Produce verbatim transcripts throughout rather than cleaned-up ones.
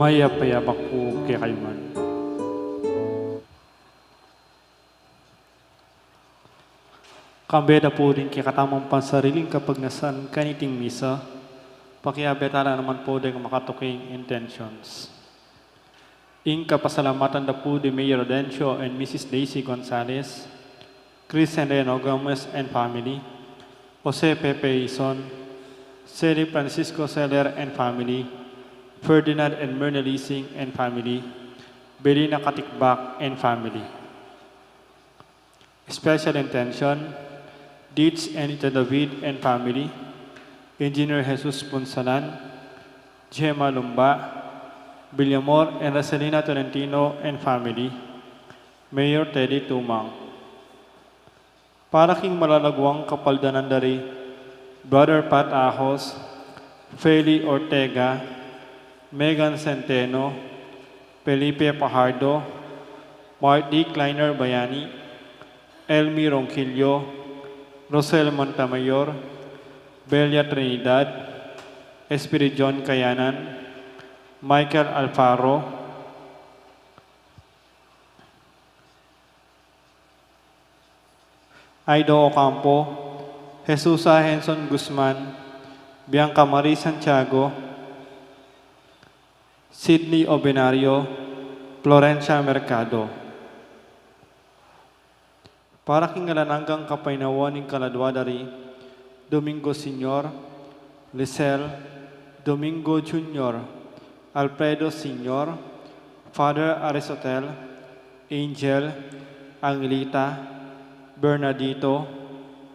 Mayap a abak pu kekayu ngan. Kambe da pu ding kekatamung pansariling kapagnasan kaniting misa, pakiabe tala naman pu ding makatuking intentions. Ing kapasalamatan da pu di Mayor Audencio and Missus Daisy Gonzalez, Chris and Reno Gomez and family, Jose Pepe Ison, Sally Francisco Seller and family, Ferdinand and Myrna Lising and family, Belina Katikbak and family. Special intention, Dids and Ita David and family, Engineer Jesus Punsalan, Gemma Lumba, Villamor and Rosalina Tolentino and family, Mayor Teddy Tumang. Para king malalaguang kapaldanan da ri Brother Pat Ahos, Feli Ortega, Megan Centeno, Felipe Fajardo, Mark D. Kleiner Bayani, Elmi Ronquillo, Rosel Montemayor, Belia Trinidad, Espiridion Kayanan, Michael Alfaro, Aido Ocampo, Jesusa Henson Guzman, Bianca Marie Santiago, Sidney Obenario, Florencia Mercado. Para king alang anggang kapaynawan ning kaladua da ri Domingo Senior, Lisel, Domingo Junior, Alfredo Senior, Father Aristotel, Angel, Angelita, Bernardito,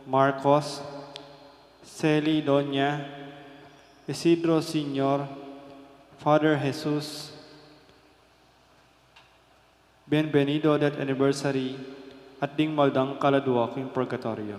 Marcos, Celi Doña, Isidro Senior, Father Jesus, Bienvenido Death Anniversary, at ding maldang kaladua king purgatorio.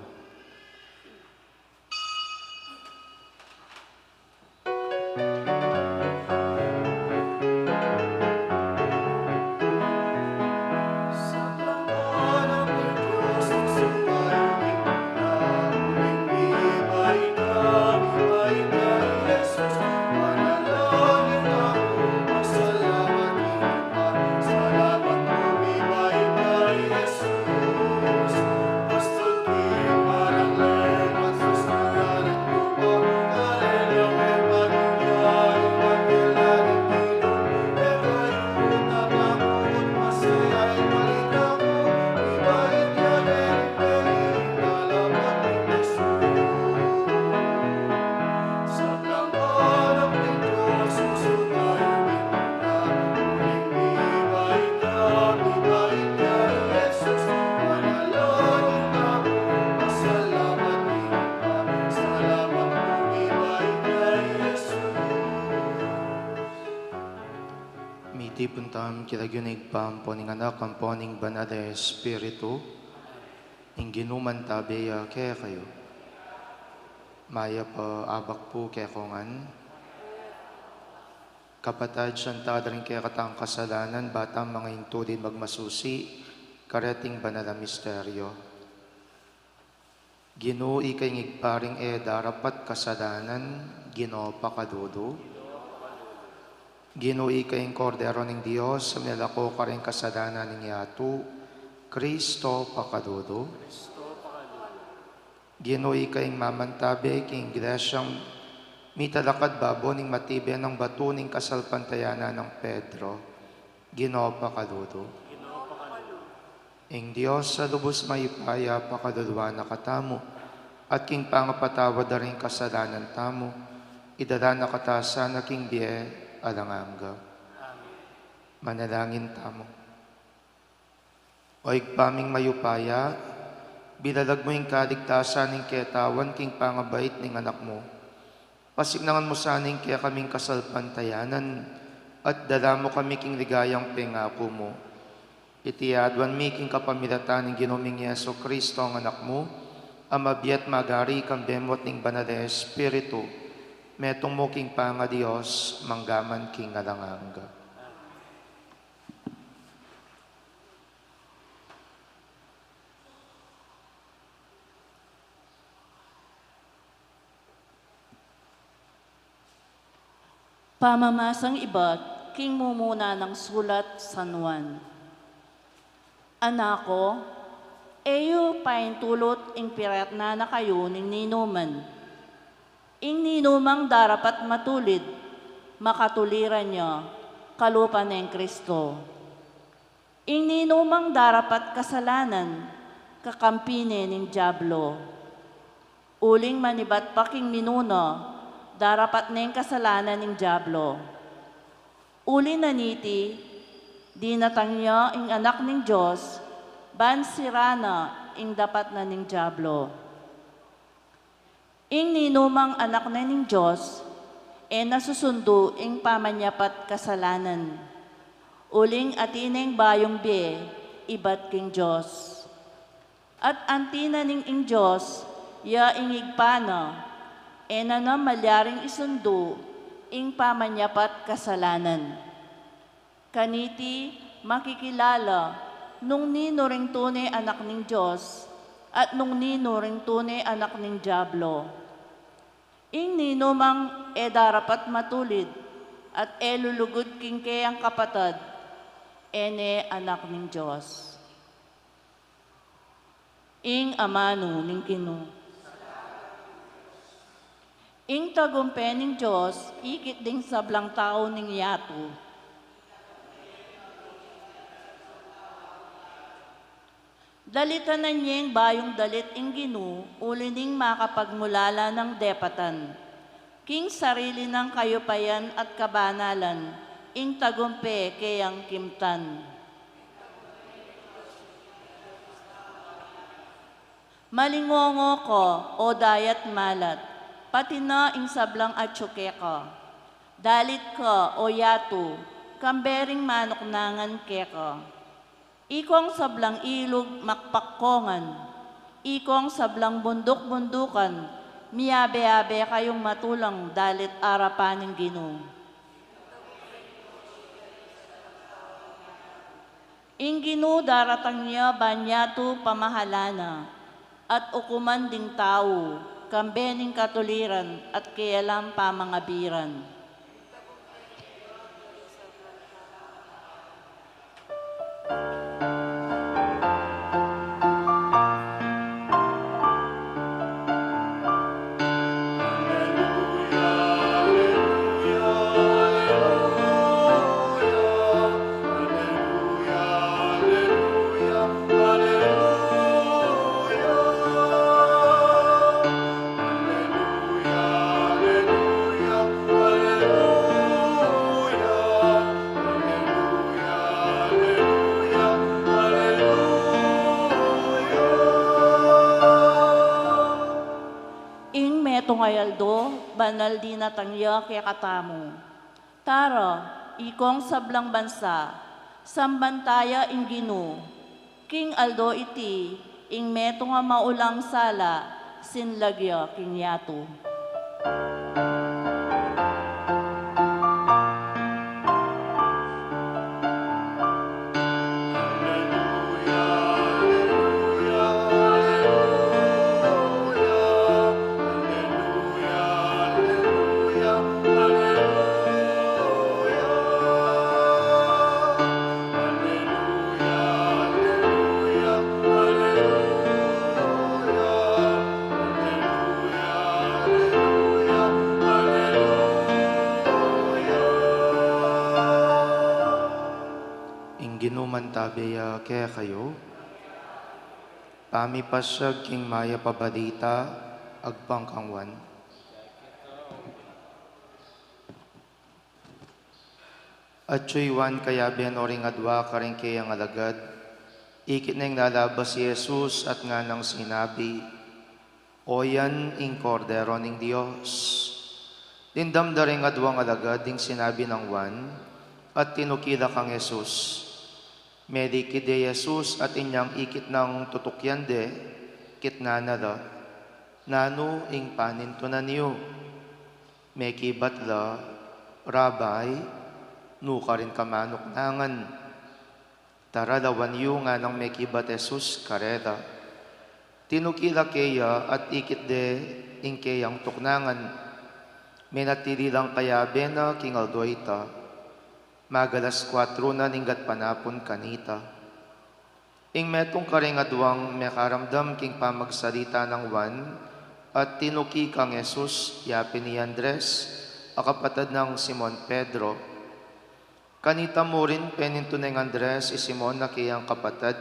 Mitipun tamu king lagyu ning Ibpa, ampo ning Anak, ampo ning Banal a Espiritu. Ing Ginu mantabe ya kekayu. Mayap a abak pu kekongan. Kapatad, sisian tala ring kekatang kasalanan, ba tang manga intulid magmasusi kareting banal a misteryo. Ginu, ika ing Ibpa ring e darapat kasalanan, Ginu, pakalulu. Ginu, ika ing Kordero ning Dios, a milako karing kasalanan ning yatu, Kristo, pakalulu. Ginu, ika ing mamantabe king Iglesyang mitalakad babo ning matibe nang batu ning kasalpantayanan nang Pedro, Ginu, pakalulu. Ing Dios a lubus mayupaya pakaluluan na katamu, at king pangapatawad da ring kasalanan tamu, idala na kata sana king bie alang angga. Manalangin tamu. O Ibpa ming mayupaya, binalag mu ing kaligtasan ning ketawan king pangabait ning Anak mu. Pasiknangan mu sana ing kekaming kasalpantayanan, at dala mu kami king ligayang pengaku mu. Iti aduan mi king kapamilatan ning Ginu ming Jesu Kristo, ing Anak mu, a mabie at magari kambe mu at ning Banal a Espiritu, metung mu king pangaDios, mangga man king alang angga. Pamamasang ibat King mumuna nang sulat San Juan. Anak ko, e yu paintulut ing piratnan na kayu ning ninuman. Ing ninumang darapat matulid, makatuliran ya, kalupa neng Kristo. Ing ninumang darapat kasalanan, kakampi ne ning Diablo. Uling manibat pa king minuna, darapat neng kasalanan ning Diablo. Uli na niti, dinatang ya ing Anak ning Dios, ban siranan ing dapat na ning Diablo. Ing ninumang anak na ning Dios, e na susundu ing pamanyapat kasalanan. Uling atin neng bayung bie ibat king Dios. At anti na ning ing Dios, ya ing Ibpa na, e na na malyaring isundu ing pamanyapat kasalanan. Kaniti makikilala nung ninu ring tune anak ning Dios at nung ninu ring tune anak ning Diablo. Ing ninumang e darapat matulid at e lulugud king keyang kapatad, e ne anak ning Dios. Ing amanu ning Ginu. Ing tagumpe ning Dios ikit ding sablang tau ning yatu. Dalitanan yeng bayung dalit ing Ginu uli ning makapagmulala nang depatan. King sarili nang kayupayan at kabanalan, ing tagumpe keyang kimtan. Malingongo ka, o dayat malat, pati na ing sablang atyu keka. Dalit ka, o yatu, kambe ring manuknangan keka. Ikong sablang ilug makpakkongan, ikong sablang bunduk-bundukan, miyabe-abe kayung matulang dalit arapan ning Ginu. Ing Ginu daratang ya ban yatu pamahalan na, at ukuman ding tau, kambe ning katuliran at keyalang pamangabiran. Ing metung a aldo, banal dinatang ya kekatamu. Tara, ikong sablang bansa, samban taya ing Ginu. King aldo iti, ing metung a maulang sala, sinlag ya king yatu. Ing Ginu mantabe ya kekayu. Pamipasiag king Mayap a Balita agpang kang Juan. Atyu i Juan kayabe no ring adua karing keyang alagad, ikit neng lalabas i Jesus at nganang sinabi, "Oyan ing Kordero ning Dios." Dimdam da ring aduang alagad ding sinabi nang Juan, at tinukila kang Jesus. Melikid de Jesus at inyang ikit nang tutukyan de, kitnan na la, "Nanu ing panintunan yu?" Mekibat la, "Rabbi, nukarin ka manuknangan?" "Tara, lawan yu," nganang mekibat Jesus karela. Tinukila keya at ikit de ing keyang tuknangan. Menatili lang kayabe na king aldo ita. Magalas kuatro na ning gatpanapun kanita. Ing metung karing aduang mekaramdam king pamagsalita nang Juan, at tinuki kang Jesus, yapin i Andres, a kapatad nang Simon Pedro. Kanita murin penintun neng Andres i Simon a keyang kapatad.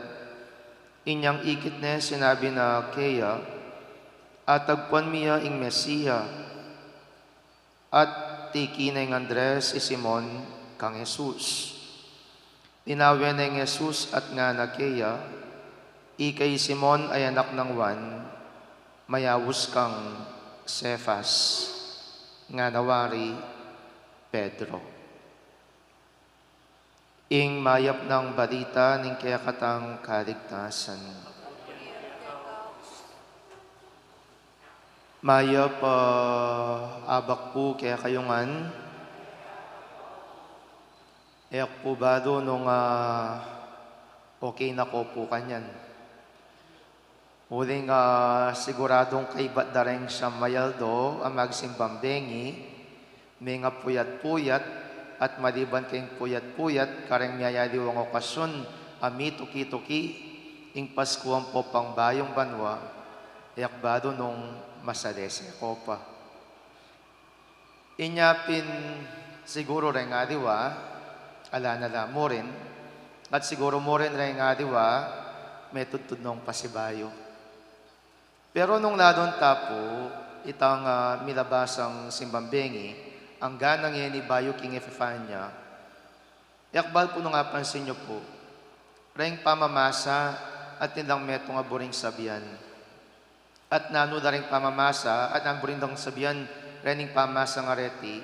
Inyang ikit ne sinabi na keya, "Atagpuan mi ya ing Mesia." At tiki neng Andres i Simon kang Jesus. Tinawe neng Jesus at ngana keya, "Ika i Simon a anak nang Juan, mayaus kang Cefas," ngana wari Pedro. Ing mayap nang balita ning kekatang kaligtasan. Mayap a abak pu kekayu ngan. E ku pu balu nung, ah, okay na ko pu kanyan. Uling, ah, siguradung kaybat da reng siyam a aldo a magsimbang bengi, mengapuyat-puyat, at maliban king puyat-puyat, kareng miyayaliwang okasyon a mituki-tuki, ing Pasku ampo pang bayung banua, e ku balu nung masalese ko pa. Inya pin siguru reng aliwa, ala na la murin, at siguru murin reng aliwa, metudtud nong pasibayu. Pero nung lalung tapu, itang, ah, milabasang simbang bengi, angga na ngeni bayu king Epifania, e ku balu pu nung apansin yu pu, reng pamamasa atin lang metung a buring sabian. At nanu la reng pamamasa, at nanu buring dang sabian, rening pamamasa a reti,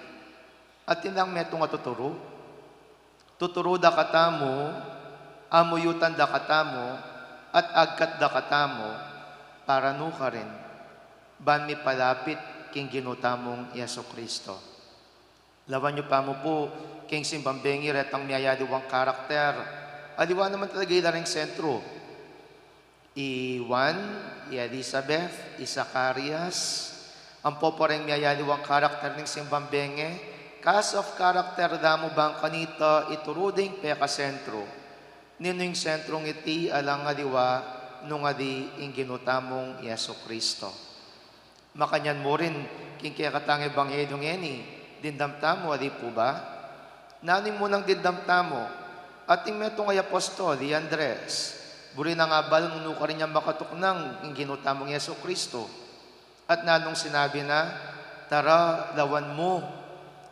atin lang metung a tuturu. Tuturu da katamu, amuyutan da katamu, at agkat da katamu, para nukarin, ban mipalapit king Ginu tamung Jesucristo. Lawan yu pa mu pu, king simbang bengi retang miyayaliwang karakter. Aliwa naman talaga ila reng sentru. I Juan, i Elizabeth, i Zacarias, ampo pa reng miyayaliwang karakter ning simbang bengi. Cast of character da mu bang kanita ituru ding pekasentru. Ninu ing sentrung iti alang aliwa nung ali ing Ginu tamung Jesucristo. Makanyan murin, king kekatang ebanghelyu ngeni, dimdam tamu, ali pu ba? Nanu ing munang dimdam tamu? Ating metung a apostol, i Andres, buri nang abal nung nukarin yang makatuknang ing Ginu tamung Jesucristo. At nanung sinabi na, "Tara, lawan mu."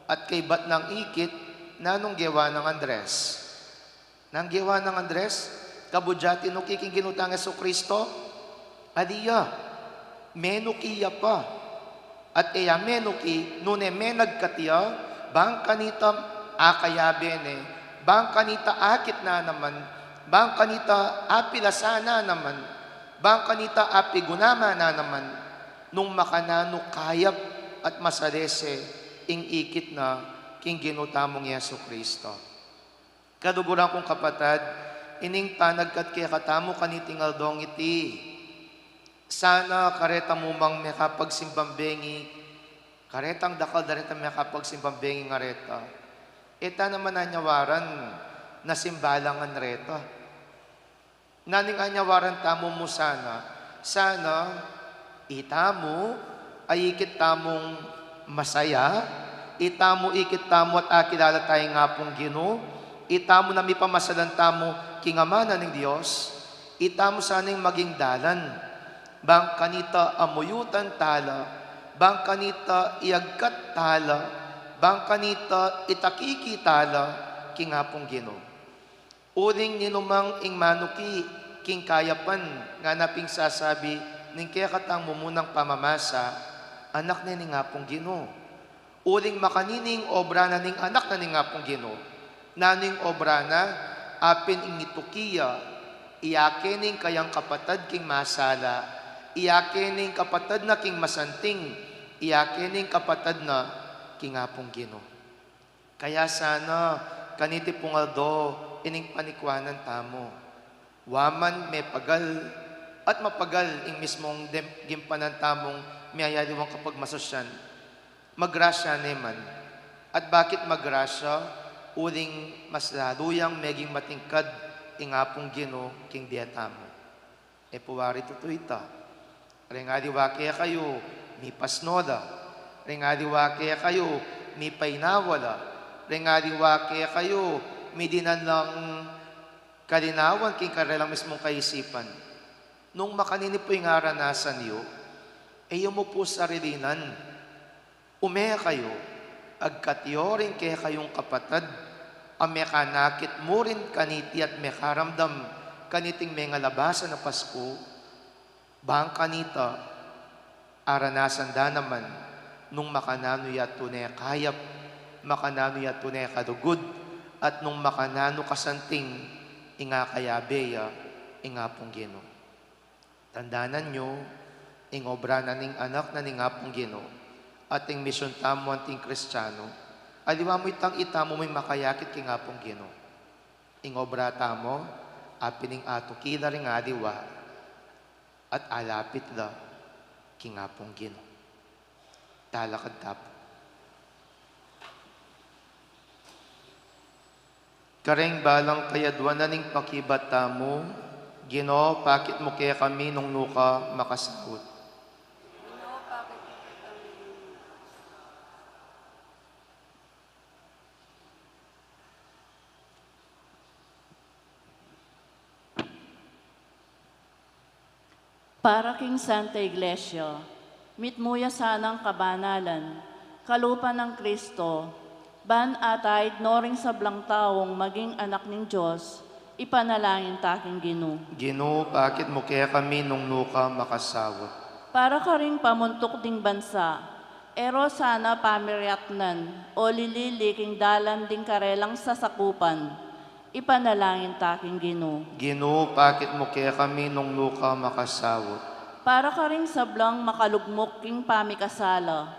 At kaybat nang ikit, nanung gewa nang Andres? Nang gewa nang Andres, kabud ya tinuki king Ginu tang Jesucristo? Ali ya, menuki ya pa. At e ya menuki, nune menagkat ya, bang kanita akayabe ne, bang kanita akit na naman, bang kanita apilasan na naman, bang kanita apigunaman na naman, nung makananu kayap at masalese ing ikit na king Ginu tamung Jesucristo. Kaluguran kung kapatad, ining panagkat kekatamu kaniting aldong iti. Sana kareta mu mang mekapagsimbang bengi, karetang dakal da retang mekapagsimbang bengi ngareta. E ta naman anyawaran na simbalangan reta. Nanu ing anyawaran tamu mu sana? Sana itamu, a ikit tamung masaya, itamu ikit tamu at akilala taya king Apung Ginu, itamu na mipamasalan tamu king Ama na ning Dios, itamu sana ing maging dalan, bang kanita amuyutan tala, bang kanita iagkat tala, bang kanita itakiki tala king Apung Ginu. Uling ninumang ing manuki king kayapan, ngana ping sasabi ning kekatang mumunang pamamasa, anak ne ning Apung Ginu. Uling makanini ing obra na ning anak na ning Apung Ginu? Nanu ing obra na? Apin ing ituki ya, iyake ne ing kayang kapatad king masala, iyake ne ing kapatad na king masanting, iyake ne ing kapatad na king Apung Ginu. Kaya sana, kaniti pung aldo, ining panikwanan tamu. Wa man mepagal at mapagal ing mismung dem-, gimpanan tamung miyayaliwang kapagmasusyan, magrasya ne man. At bakit magrasya? Uling mas lalu yang meging matingkad ing Apung Ginu king bie tamu. E pu wari tutu ita. Reng aliwa kekayu, mipasno la. Reng aliwa kekayu, mipainawa la. Reng aliwa kekayu, midinan lang kalinawan king karelang mismung kaisipan. Nung makanini pu ing aranasan yu, e yu mu pu sarilinan. Ume kayu, agkat yu ring kekayung kapatad, a mekanakit mu rin kaniti at mekaramdam kaniting mengalabasan a Pasku, bang kanita, aranasan da naman, nung makananu ya tune kayap, makananu ya tune kalugud, at nung makananu kasanting, ing akayabe ya, ing Apung Ginu. Tandanan yu, ing obra na ning Anak na ning Apung Ginu, at ing misyun tamu anting Kristiano, aliwa mu itang itamu mu ing makayakit king Apung Ginu. Ing obra tamu, apin ing atuki la ring aliwa, at alapit la king Apung Ginu. Talakad ta pu. Kareng balang kayaduan na ning pakibat tamu, Ginu, pakit mu kekami nung nu ka makasaut. Para king Santa Iglesia, mitmu ya sanang kabanalan, kalupa nang Kristo, ban ataid no ring sablang taung maging anak ning Dios, ipanalangin ta king Ginu. Ginu, pakit mu kekami nung nu ka makasaut. Para karing pamuntuk ding bansa, e ro sana pamiriatnan o lilili king dalan ding karelang sasakupan, ipanalangin ta king Ginu. Ginu, pakit mu kekami nung nu ka makasaut. Para karing sablang makalugmuk king pamikasala,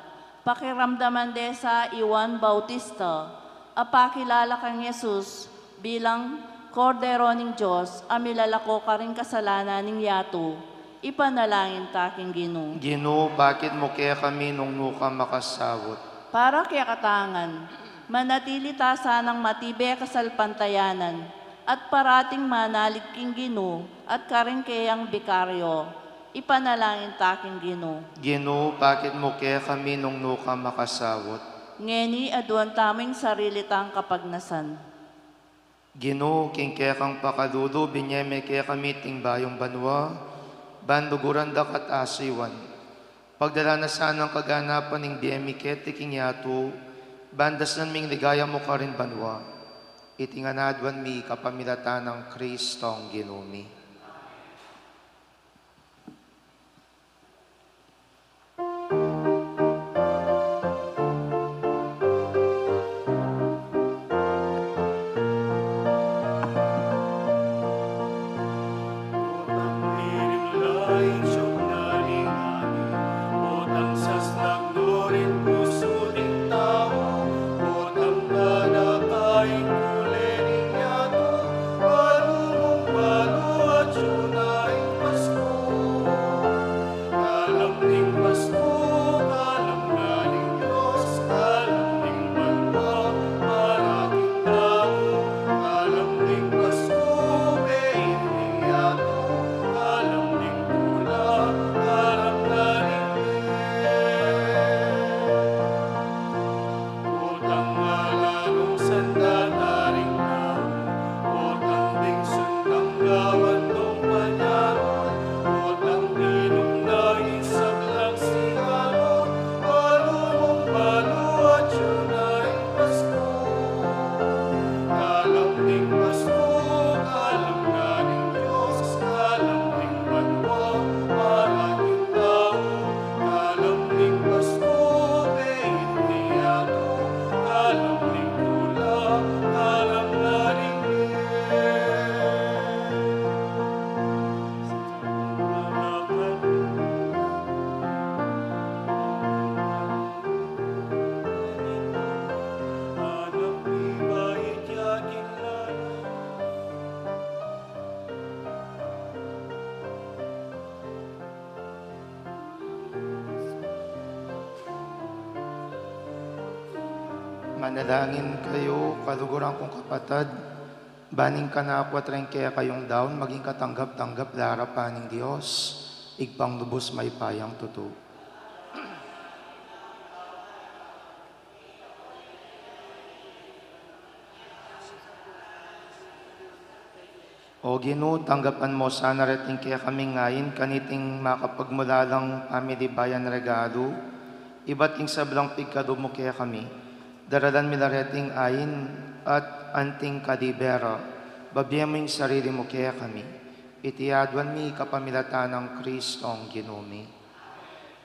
pakiramdaman de sa i Juan Bautista, a pakilala kang Jesus bilang Kordero ning Dios a milalako karing kasalanan ning yatu, ipanalangin ta king Ginu. Ginu, pakit mu kekami nung nu ka makasaut. Para kekatangan, manatili ta sanang matibe kasalpantayanan, at parating manalig king Ginu at karing keyang bikaryo, ipanalangin ta king Ginu. Ginu, pakit mu kekami nung nu ka makasaut. Ngeni, aduan tamu ing sarili tang kapagnasan. Ginu, king kekang pakalulu, binie me kekami iting bayung banua, ban luguran da ka at asiwan. Pagdalan na sanang kaganapan ning bie mi keti king yatu, ban dasnan ming ligaya mu karin banua. Iti ngan aduan mi kapamilatan nang Kristong Ginu mi. Manalangin kayu, kaluguran kung kapatad, ban ing kanaku at ring kekayung daun maging katanggap-tanggap la arapan ning Dios, Ibpang lubus mayupayang tutu. O Ginu, tanggapan mu sana reting kekaming ain kaniting makapagmulalang pamilibayan regalu, ibat king sablang pigkalub mu kekami, daralan mi la reting ain at anting kalibe ra, babie mu ing sarili mu kekami. Iti aduan mi kapamilatan nang Kristong Ginu mi.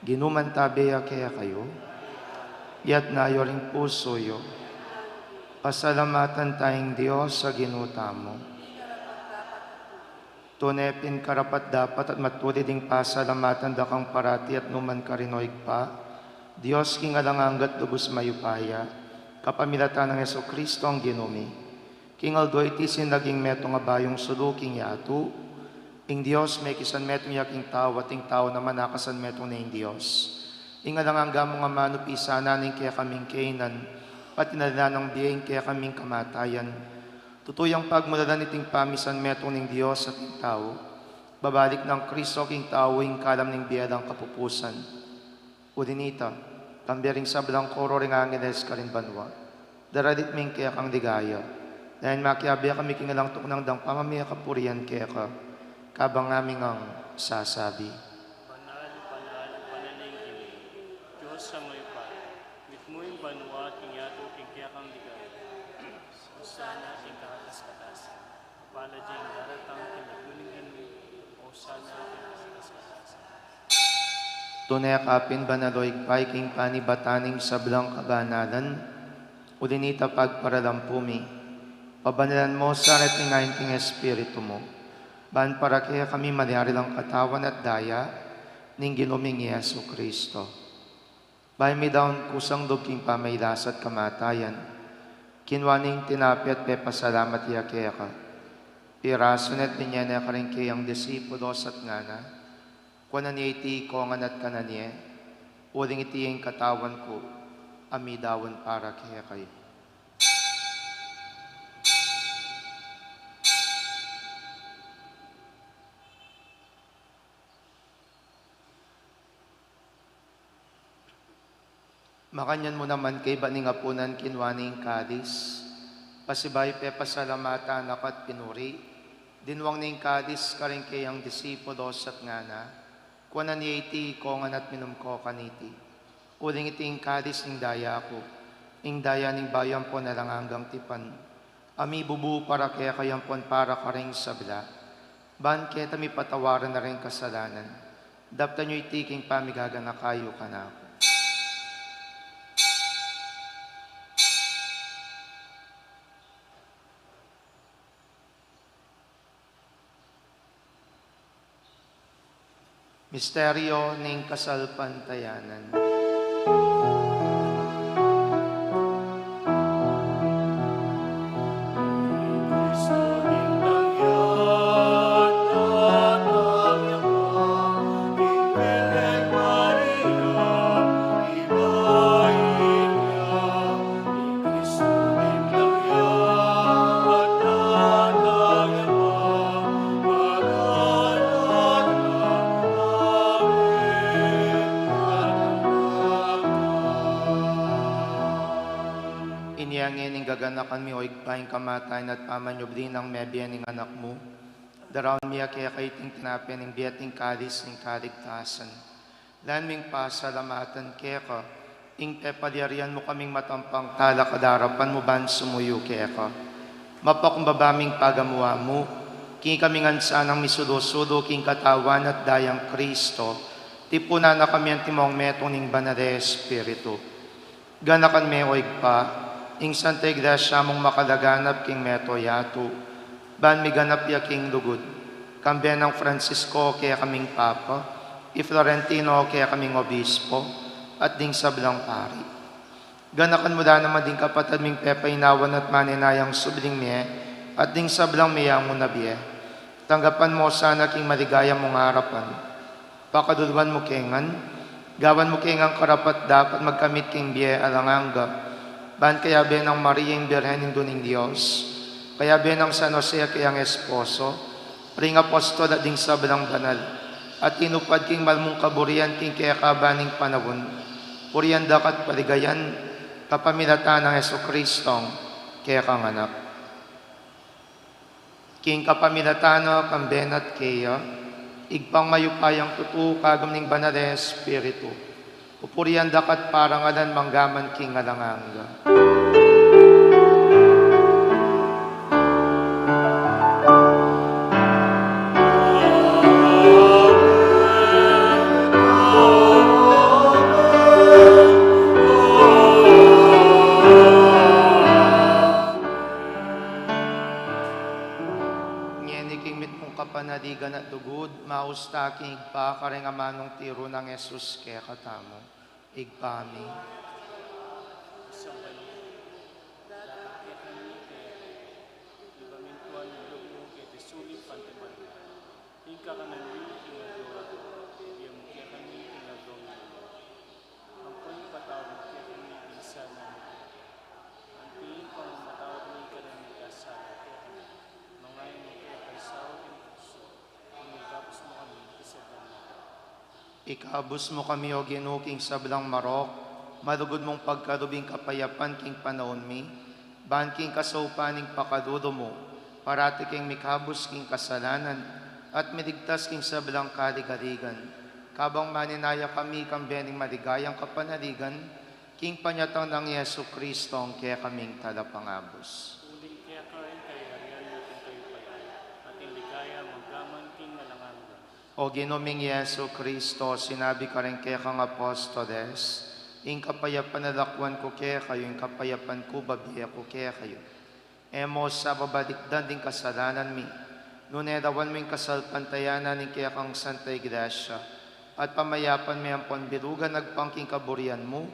Ginu, mantabe ya kekayu. Iyatas yu ring pusu yu. Pasalamatan taya ing Dios a Ginu tamu. Tune pin karapat-dapat at matulid ing pasalamatan da kang parati at nu man karin, o Ibpa, Dios king alang angga at lubus mayupaya, kapamilatan nang Jesucristo a Ginu mi. King aldo iti sinag ing metung a bayung sulu king yatu, ing Dios mekisanmetung ya king tau, at ing tau naman akasanmetung na ning Dios. Ing alang angga mung amanu, pisanan na ning kekaming kainan, pati na la nang bie ing kekaming kamatayan. Tutu yang pagmulalan iting pamisanmetung ning Dios at ning tau, babalik nang Kristo king tau ing kalam ning bie alang kapupusan. Uli nita, kambe ring sablang koro ring angeles karin banua, daralit mi ing kekang ligaya. Dayun makiabe kami king alang tuknang dang pamamie kapurian keka, kabang ngaming sasabi: Banal, banal, banal ing Ginu, Dios a mayupaya. Mitmu ing banua at ing yatu king kekang ligaya. Hosana king kakatas-katasan. Mapalad ya ing daratang king lagyu ning Ginu. Hosana king kakatas-katasan. Tune ka pin banal, o Ibpa, king panibatan ning sablang kabanalan. Uli nita, pagparalampu mi, pabanalan mu sa reting ain king Espiritu mu, ban para kekami malyari lang katawan at daya ning Ginu ming Jesucristo. Bayu midaun kusang lub king pamagkasakit at kamatayan, kinua ne ing tinape at pepasalamat ya keka, pirasu ne at binye ne karing kayang disipulos at ngana: Kuanan ye iti ikongan at kanan ye, uling iti ing katawan ku a midaun para kekayu. Makanyan mu naman kaibat ning apunan, kinua ne ing kalis, pasibayu pepasalamatan na ka at pinuri, dinwang ne ing kalis karing kayang disipulos at ngana: Kuanan ye iti ikongan at minum ko kaniti, uling iti ing kalis ning daya ku, ing daya ning bayu ampon alang anggang tipan, a mibubu para kekayu ampon para karing sabla, ban keta mipatawaran la ring kasalanan. Daptan yu iti king pamiganaka yu kanaku. Misteryo ning kasalpantayanan. Inya ngeni gaganakan mi, o Ibpa, ing kamatayan at pamanyubli nang mebie ning Anak mu. Daraun mi keka iting tinape ning bie at ing kalis ning kaligtasan. Lalu ming pasalamatan keka, ing pepalyarian mu kaming matampang talakad king arapan mu ban sumuyu keka. Mapakumbaba ming pagamuan mu, king ikami ngan sanang misulu-sulu king katawan at dayang Kristo, tipunan na kami antimong metung ning Banal a Espiritu. Ganakan me, o Ibpa, ing Santa Iglesia mung makalaganap king mabilug a yatu, ban miganap ya king lugud, kambe nang Francisco a kekaming Papa, i Florentino a kekaming Obispo, at ding sablang pari. Ganakan mu la naman ding kapatad ming pepainawan at manenayang subling mie, at ding sablang meyangu na bie. Tanggapan mu la sana king maligaya mung arapan. Pakaluluan mu ke ngan, gawan mu ke ngan karapat-dapat magkamit king bie alang angga, Ban kayabe nang Maria ing Birhen Indu ning Dios, kayabe nang San Jose a kayang esposo, ring apostol at ding sablang banal, a tinupad king mal mung kaburian king kekaban ning panaun, purian da ka at paligayan, kapamilatan nang Jesucristong kekang Anak. King kapamilatan na, kambe na at keya, Ibpang mayupayang tutu, kagum ning Banal a Espiritu, pupurian da ka at parangalan manggaman king alang angga. Ngeni king mitmung kapanaligan at lugud, maus ta king Ibpa, karing amanung tiru nang Jesus kekatamu. Ibpa mi, ing kakanan mi king aldo-aldo, ibie mu kekami king aldo ngeni. Ampon ipatawad mu kekami ing sala mi, anti ing pamamatawad mi karing mikasala kekami. Manga e mu ke paisaul king tuksu, nune ikabus mu kami king sablang marok. Ikabus mu kami, O Ginu, king sablang marok, malugud mung pagkalub ing kapayapan king panaun mi, ban king kasaupan ning pakalulu mu, parati keng mikabus king kasalanan, at miligtas king sablang kaligaligan, kabang maninaya kami kambe ning maligayang kapanaligan, king panyatang nang Jesucristong kekaming Talapangabus. Uling keka ing kayarian at ing kayupayan, at ing ligaya manggaman king alang angga. O Ginu ming Jesucristo, sinabi mu karing kekang apostoles, Ing kapayapan lakwan ku kekayu, ing kapayapan ku bibie ku kekayu. E mu sa babalikdan ding kasalanan mi, nune lawan mu ing kasalpantayanan ning kekang Santa Iglesia, at pamayapan me ampon bilugan agpang king kaburian mu,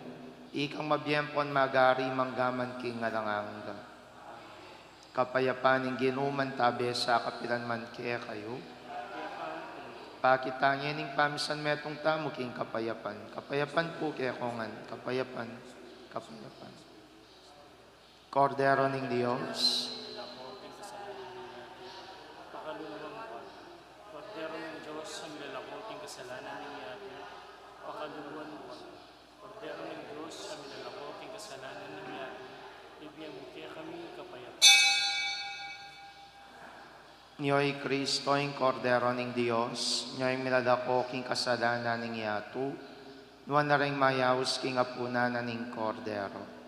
ikang mabie ampon magari manggaman king alang angga. Kapayapan ning Ginu mantabi sa kapilan man kekayu. Pakit tane ing pamisanmetung tamu king kapayapan. Kapayapan pu kekongan, kapayapan, kapayapan. Kordero ning Dios. Kordero ning Dios, a milalako king kasalanan ning yatu, pakaluluan mu kami. Kordero ning Dios, a milalako king kasalanan ning yatu, ibie mu kekami ing kapayapan. Nyo i Kristo, ing Kordero ning Dios, nyo ing milalako king kasalanan ning yatu, nuan na ring mayaus king apunan na ning Kordero.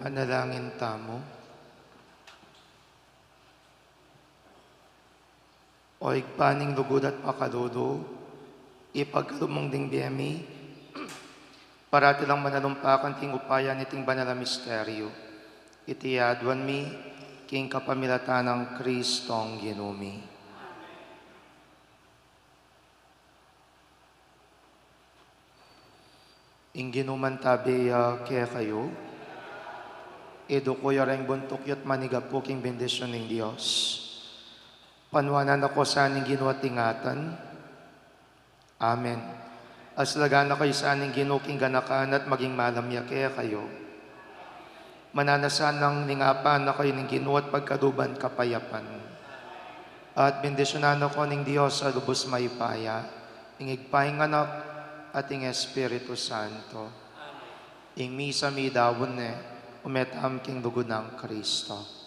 Manalangin tamu. O Ibpa ning lugud at pakalulu, ipagkalub mung ding bie mi, parati lang manalumpakan king upaya niting banal a misteryo. Iti aduan mi king kapamilatan nang Kristong Ginu mi. Ing Ginu mantabe ya kekayu. Iduku yu reng buntuk yu at manigapu king bendisyun ning Dios. Panuanan na ko sa ning Ginu at ingatan. Amen. Aslagan na kayu sa ning Ginu king ganakan at maging malam ya kekayu. Mananasan nang lingapan na kayu ning Ginu at pagkaluban kapayapan. At bendisyunan na ko ning Dios a lubus mayupaya, ing Ibpa, ing Anak, at ing Espiritu Santo. Ing misa midaun ne, ume tamu king lugud nang Kristo.